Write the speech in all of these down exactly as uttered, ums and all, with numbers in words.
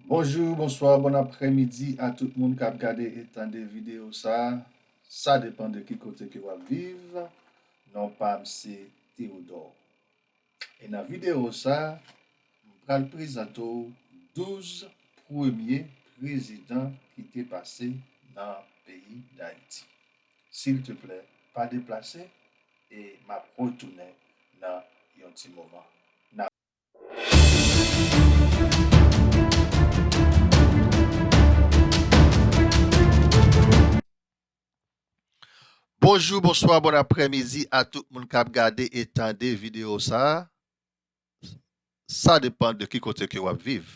Bonjou, bonswa, bon aprèmidi a tout moun k ap gade e tande videyo sa a. Sa depann de ki kote ke w ap viv. Non pa m se Teyodò. E nan videyo sa a, m pral prezante w douz premye prezidan ki te pase nan peyi Dayiti. Silteplè, pa deplase e m ap retounen nan yon ti moman. N ap Bonjou, bonswa, bon aprèmidi a tout moun k ap gade e tande videyo sa a. Sa depann de ki kote ke w ap viv.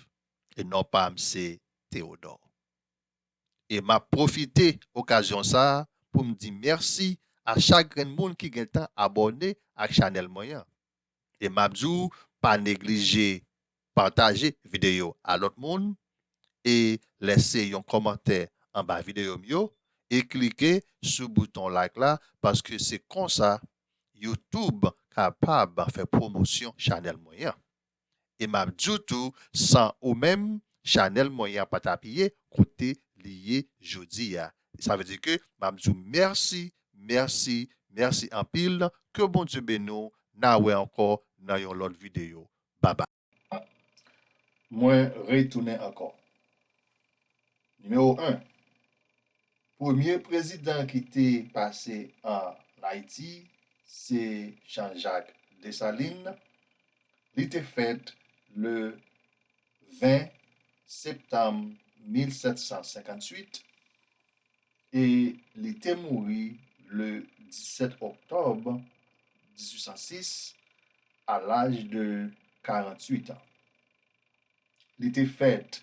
E non pa m se Teyodò. E m ap pwofite okazyon sa a pou m di mèsi a chak grenn moun ki gentan abòne ak chanèl mwen an. E m ap di w, pa neglije pataje videyo a lòt moun e lèse yon kòmantè anba videyo m yo e klike sou bouton like la, paske se konsa YouTube kapab fè pwomosyon chanèl mwen an. E m ap di w tou, san ou menm, chanèl mwen an pa t ap ye kote li ye jodi a. Sa vle di ke m ap di w mèsi, mèsi, mèsi anpil. Ke Bondye beni w. N a wè ankò nan yon lòt videyo. Babay. Mwen retounen ankò. Nimewo en. Premye prezidan ki te pase ann Ayiti, se Jean-Jacques Dessalines. Li te fèt le ven septanm mil sèt san senkantuit e li te mouri le disèt oktòb dizuit san sis a laj de karanntuit an. Li te fèt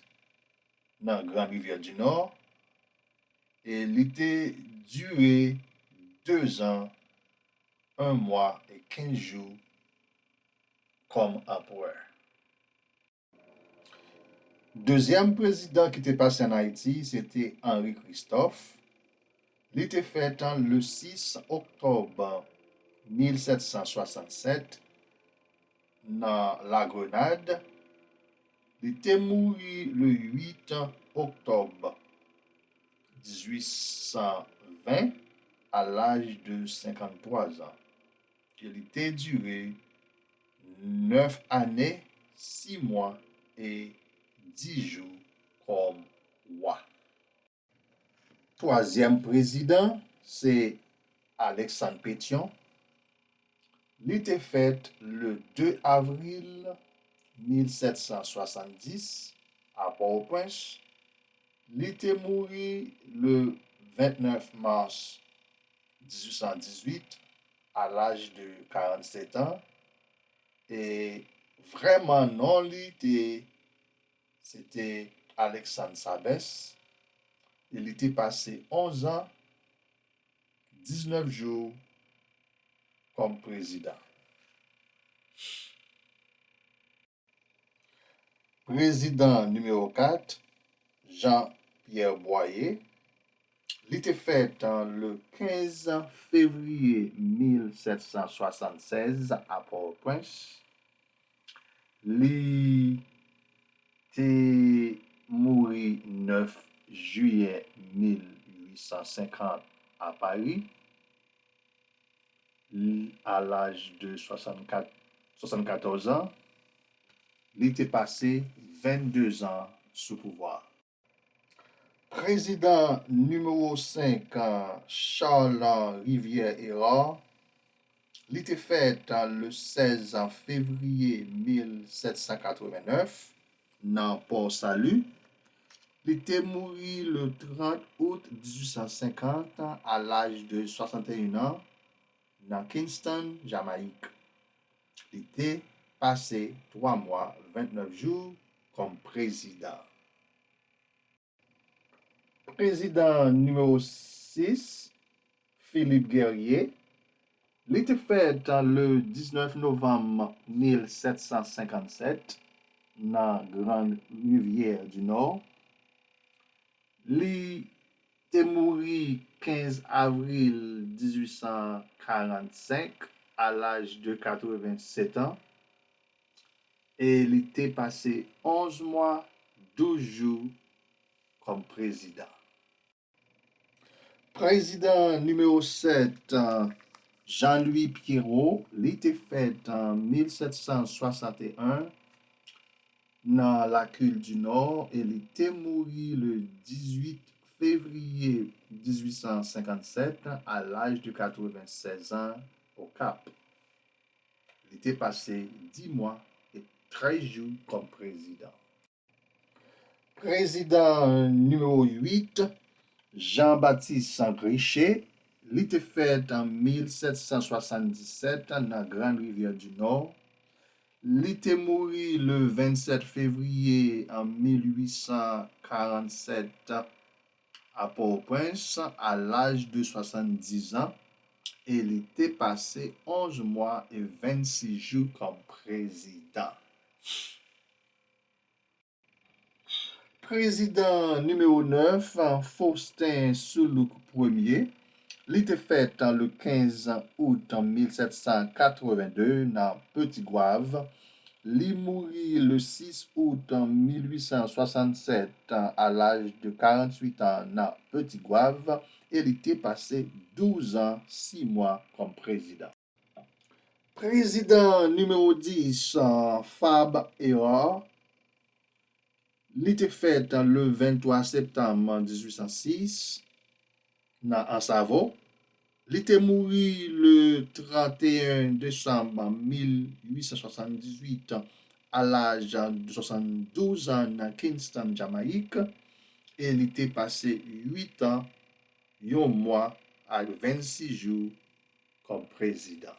nan Grand Rivière du Nord e li te dire dezan, en mwa e kenz jou kòm anperè. Dezyèm prezidan ki te pase ann Ayiti, se te Henri Christophe. Li te fèt le sis oktòb mil sèt san swasannsèt nan La Grenade. Li te mouri le uit oktòb dizuit san ven a laj de senkanntwa zan. E li te dire nèf ane, sis mwa e dis jou kòm wa. Twazyèm prezidan, se Alexandre Pétion. Li te fèt le de avril mil sèt san swasanndis a Pòtoprens. Li te mouri le vennèf mas dizuit san dizuit a laj de karannsèt an. E vrèman non li te, se te Alexandre Sabès. E li te pase onz an, diznèf jou kòm prezidan. Prezidan nimewo kat, Jean Pierre Boyer. Li te fèt le kenz fevriye mil sèt san swasannsèz a Pòtoprens. Li te mouri nèf jiyè mil uit san senkant a Pari, a laj de swasannkat, swasannkatòz an. Li te pase vennde zan sou pouvwa. Prezidan nimewo senk, Charles Rivière Hérard, li te fèt le sèz fevriye mil sèt san katrevennnèf nan Port Salut. Li te mouri le trant out dizuit san senkant a laj de swasanteyen an nan Kingston, Jamayik. Li te pase twa mwa, vennèf jou kòm prezidan. Prezidan nimewo sis, Philippe Guerrier, li te fèt le diznèf novanm mil sèt san senkannsèt nan Grande Rivière du Nord. Li te mouri kenz avril dizuit san karannsenk a laj de katrevensèt an. E li te pase onz mwa, douz jou kòm prezidan. Prezidan nimewo sèt, Jean-Louis Pierrot, li te fèt an mil sèt san swasanteyen nan Lakil di Nò e li te mouri le dizuit fevriye dizuit san senkannsèt a laj de katrevensèz an Okap. Li te pase dis mwa e trèz jou kòm prezidan. Prezidan nimewo uit, Jean-Baptiste Gricher, li te fèt an mil sèt san swasanndisèt nan Grann Rivyè di Nò. Li te mouri le vennsèt fevriye an mil uit san karannsèt a Pòtoprens a laj de swasanndis an e li te pase onz mwa e vennsis jou kòm prezidan. Prezidan nimewo nèf, Faustin Soulouque premye, li te fèt le kenz out mil sèt san katrevennde nan Petit Goâve. Li mouri le sis out mil uit san swasannsèt a laj de karantuit an nan Petit Goâve e li te pase douz an, sis mwa kòm prezidan. Prezidan nimewo dis, Fabre Hérard, li te fèt le venntwa septanm dizuit san sis nan Ansavo. Li te mouri le tranteyen desanm mil uit san swasanndizuit a laj de swasanndouz an nan Kingston, Jamayik, e li te pase uit an, yon mwa ak vennsis jou kòm prezidan.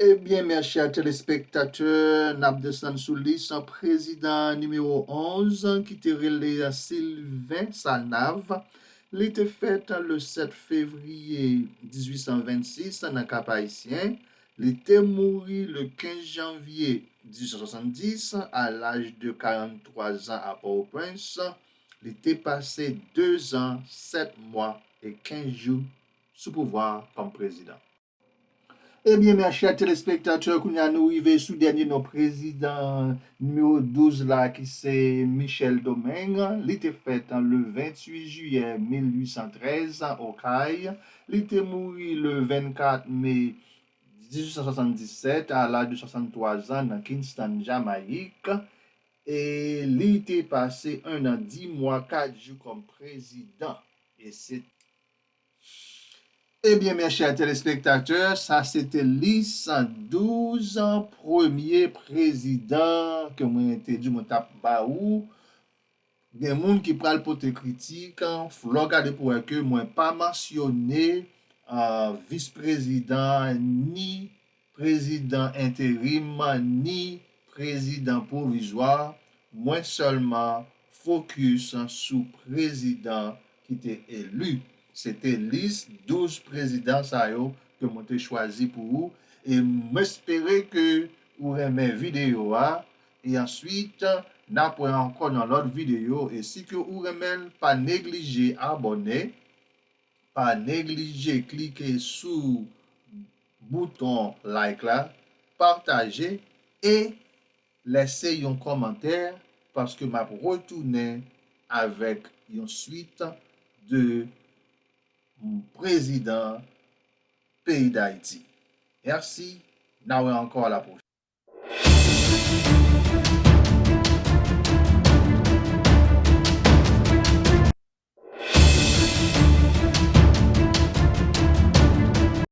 Ebyen, mes chers téléspectateurs, n ap desann sou lis prezidan nimewo onz ki te rele Sylvain Salnave. Li te fèt le sèt fevriye dizuit san vennsis nan Kap Ayisyen. Li te mouri le kenz janvye dizuit san swasanndis a laj de karanntwa zan a Pòtoprens. Li te pase dezan, sèt mwa e kenz jou sou pouvwa kòm prezidan. Ebyen, mes chers téléspectateurs, kounye a nou rive sou dènye non prezidan nimewo douz la, ki se Michel Domingue. Li te fèt le ventuit jiyè mil uit san trèz Okay. Li te mouri le vennkat me dizuit san swasanndisèt a laj de swasanntwa zan nan Kingston, Jamayik. E li te pase en an, dis mwa, kat jou kòm prezidan. E se Ebyen, mes chers téléspectateurs, sa se te lis douz premye prezidan ke mwen te di mwen t ap ba ou. Gen moun ki pral pote kritik, lè w gade pou wè ke mwen pa mansyone, ah, vis prezidan, ni prezidan enterim, ni prezidan pwovizwa. Mwen sèlman fokis sou prezidan ki te eli. Se te lis douz prezidan sa yo ke mwen te chwazi pou ou. E m espere ke ou renmen videyo a. E answit, n ap wè ankò nan lòt videyo. E si ke ou renmen l, pa neglije abòne. Pa neglije klike sou bouton like la, pataje e lèse yon kòmantè, paske m ap retounen avèk yon swit de prezidan peyi Dayiti. Mèsi, n a wè ankò, a la pwochèn.